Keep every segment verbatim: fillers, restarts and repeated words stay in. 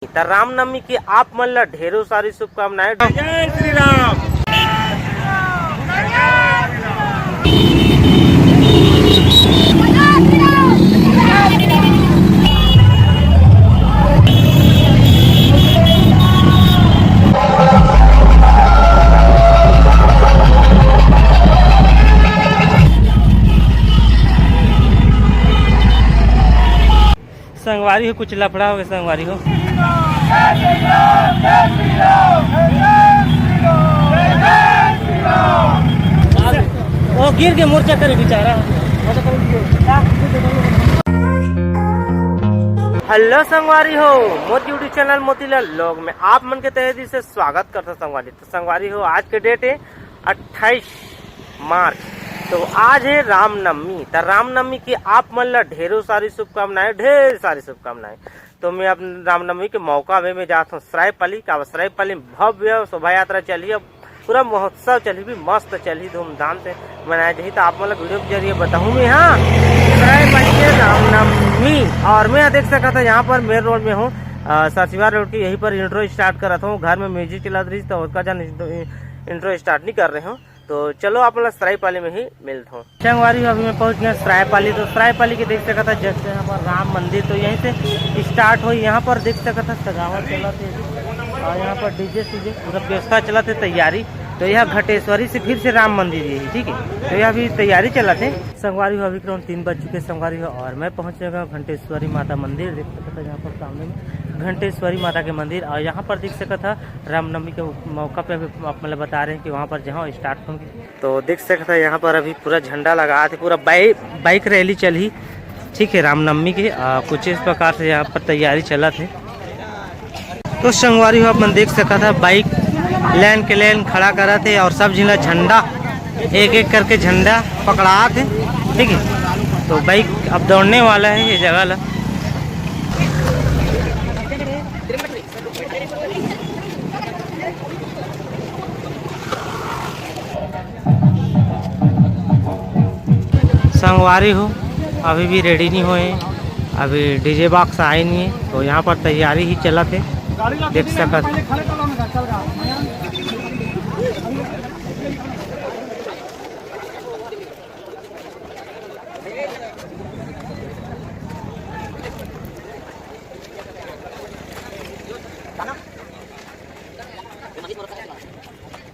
त रामनवमी की आप मन ला ढेरों सारी शुभकामनाएं। जय श्री राम। संगवारी हो, कुछ लफड़ा हो गया संगवारी हो। वो गिर के मोर्चा करे बेचारा। हेलो संगवारी हो, मोर YouTube चैनल मोतीलाल व्लॉग में आप मन के तहे दिल से स्वागत करता संगवारी। तो संगवारी हो, आज के डेट है अट्ठाईस मार्च। तो आज है रामनवमी। तो रामनवमी की आप मन ला ढेरों सारी शुभकामनाएं, ढेर सारी शुभकामनाएं। तो मैं अब रामनवमी के मौका में मैं जात हूँ सरायपाली। का सरायपाली में भव्य शोभा यात्रा चलही, अब पूरा महोत्सव चलही, भी मस्त चलही, धूमधाम से मनाया जाही। तो आप मन ला वीडियो के जरिए बताहूँ मैं, हाँ, सरायपाली के रामनवमी। और मैं यहाँ देख सकता था, यहाँ पर मेन रोड में हूँ, अ, सरसीवा रोड के, यहीं पर इंट्रो स्टार्ट करत हूँ। घर में म्यूजिक चलत रही तो ओतका जन इंट्रो स्टार्ट नहीं कर रहे हूँ। तो चलो आप मन ला सरायपाली में ही मिलत हूँ। संगवारी हो, अभी मैं पहुंच गया सरायपाली। तो सरायपाली के देख सकत हा जैसे यहाँ पर राम मंदिर, तो यहीं से स्टार्ट हो। यहाँ पर देख सकत हा सजावट चलत है और यहाँ पर डीजे सीजे पूरा व्यवस्था चलत है, तैयारी। तो यह घटेश्वरी से फिर से राम मंदिर यही, ठीक है। तो यह अभी तैयारी चलत है संगवारी हो। अभी करीबन तीन बज चुके संगवारी हो और मैं पहुँच गया घंटेश्वरी माता मंदिर। देख सकत हा यहाँ पर सामने में घंटेश्वरी माता के मंदिर और यहाँ पर देख सकत हा रामनवमी के मौका पे अभी आप मतलब बता रहे हैं कि वहाँ पर जहाँ स्टार्ट होंगे। तो देख सकत हा यहाँ पर अभी पूरा झंडा लगा थे, पूरा बाइ-, बाइक रैली चलही, ठीक है, रामनवमी के। आ, कुछ इस प्रकार से यहाँ पर तैयारी चलत है। तो संगवारी हो, आप मन देख सकत हा बाइक लाइन के लाइन खड़ा करत है और सब झिन ला झंडा एक एक करके झंडा पकड़ात है, ठीक है। तो बाइक अब दौड़ने वाला है ये जगह ला। संगवारी हो, अभी भी रेडी नहीं होए, अभी डीजे बॉक्स आए नहीं है, तो यहाँ पर तैयारी ही चलत है, देख सकत।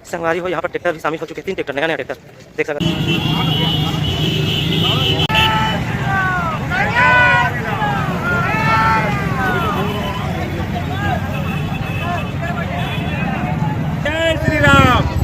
संगवारी हो, यहाँ पर ट्रैक्टर भी शामिल हो चुके हैं, तीन ट्रैक्टर, नया नया ट्रैक्टर देख सकते। जय श्री राम।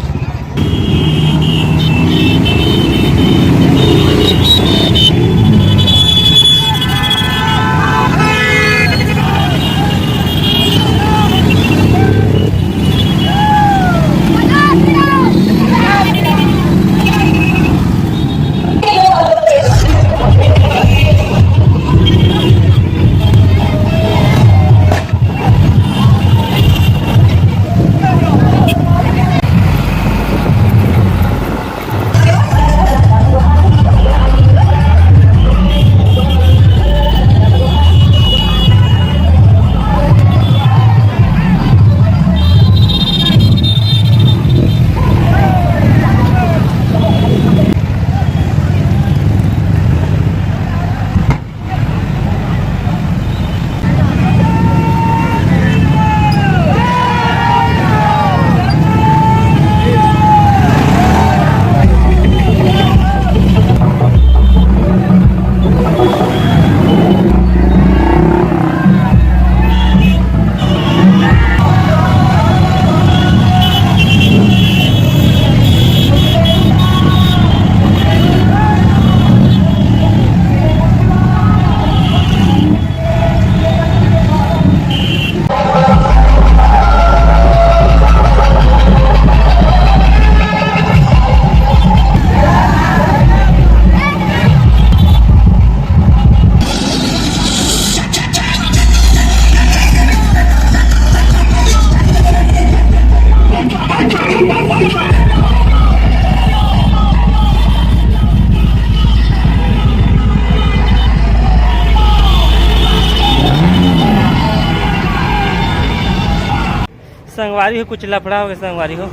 संगवारी हो, कुछ लफड़ा हो गया संगवारी हो।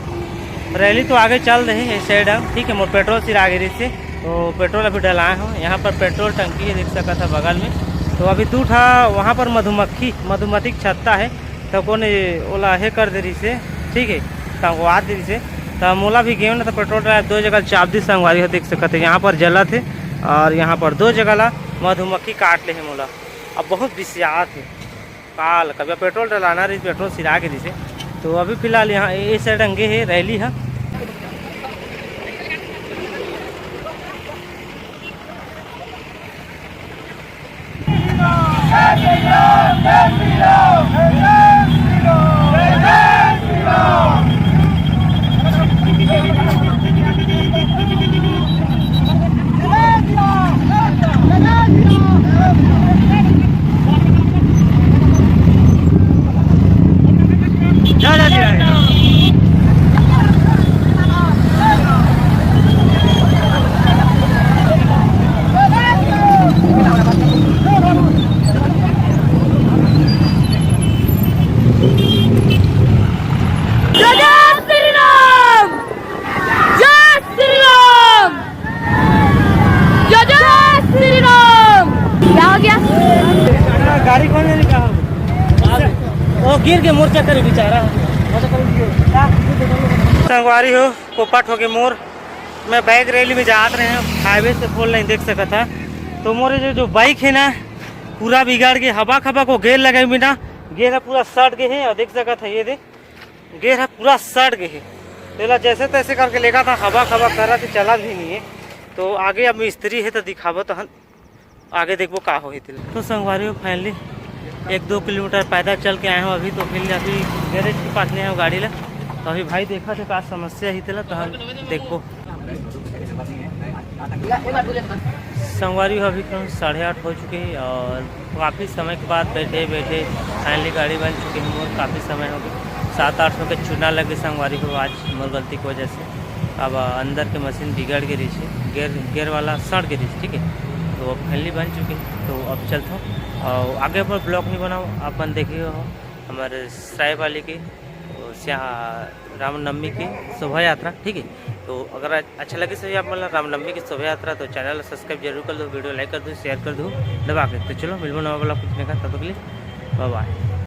रैली तो आगे चल रही है, साइड हम, ठीक है, मोर पेट्रोल सिरा गे रहिस हे, तो पेट्रोल अभी डलाए हो। यहाँ पर पेट्रोल टंकी है, देख सकत है बगल में। तो अभी दू ठा वहाँ पर मधुमक्खी, मधुमक्खी के छत्ता है, तो कोन ओला हे कर दे रहिस हे, ठीक है, टंगवा दे रहिस हे। तो मोला भी गेम ना तो पेट्रोल डलाए, दो जगह चाप दी संगवारी हो, देख सकत है, यहाँ पर जलत है और यहाँ पर दो जगह ला मधुमक्खी काट ले है मोला। अब बहुत बिसियात है। काल कभी पेट्रोल डलाना रही, पेट्रोल सिरा के दिसे। तो अभी फिलहाल यहाँ ए साइड अंगे है रैली है। जय श्री राम। जय श्री राम। जय जय श्री राम। क्या हो गया? गाड़ी कौन है निकाल? वो गिर के मोर चक्कर बेचारा। संगवारी हो, पोपट हो गए मोर। मैं बाइक रैली में जात रहे हैं, हाईवे से फोर लेन देख सकत है। तो मोर जो, जो बाइक है ना, पूरा बिगाड़ के हवा खबा को गेयर लगे बिना, गेयर ह पूरा सट गए है। और देख सकत है, ये दे, गेयर ह पूरा सट गए है। तेला जैसे तैसे करके लेगा था, हवा खबा कर रहा था, चला भी नहीं है। तो आगे अब मिस्त्री है तो दिखाबो तो हम आगे देखबो का होही तेला। तो संगवारी हो, फाइनली एक दो किलोमीटर पैदल चल के आए हो अभी, तो फिर अभी गैरेज के पास ले आए हो गाड़ी ला। तो अभी भाई देखा थे का समस्या ही तेला, तो हम देखबो। संगवारी हो, अभी करीब साढ़े आठ हो चुके हैं और काफ़ी समय के बाद बैठे बैठे फाइनली गाड़ी बन चुके हैं मोर। काफ़ी समय हो गए, सात आठ सौ के चूना लगे संगवारी हो आज मोर गलती की वजह से। अब अंदर के मशीन बिगड़ के रही है, गेयर गेयर वाला सड़ के रही, ठीक है। तो अब फाइनली बन चुके हैं, तो अब चलता हूँ और आगे पर ब्लॉग नहीं बनाओ। अपन देखे हो हमारे सरायपाली के वो स्या-, रामनवमी की शोभा यात्रा, ठीक है। तो अगर अच्छा लगे सभी आप मतलब रामनवमी की शोभा यात्रा, तो चैनल सब्सक्राइब जरूर कर दो, वीडियो लाइक कर दो, शेयर कर दो दबा के। तो चलो मिलबो नवा ब्लॉग कुछ नहीं का, तब तक के लिए बाय बाय।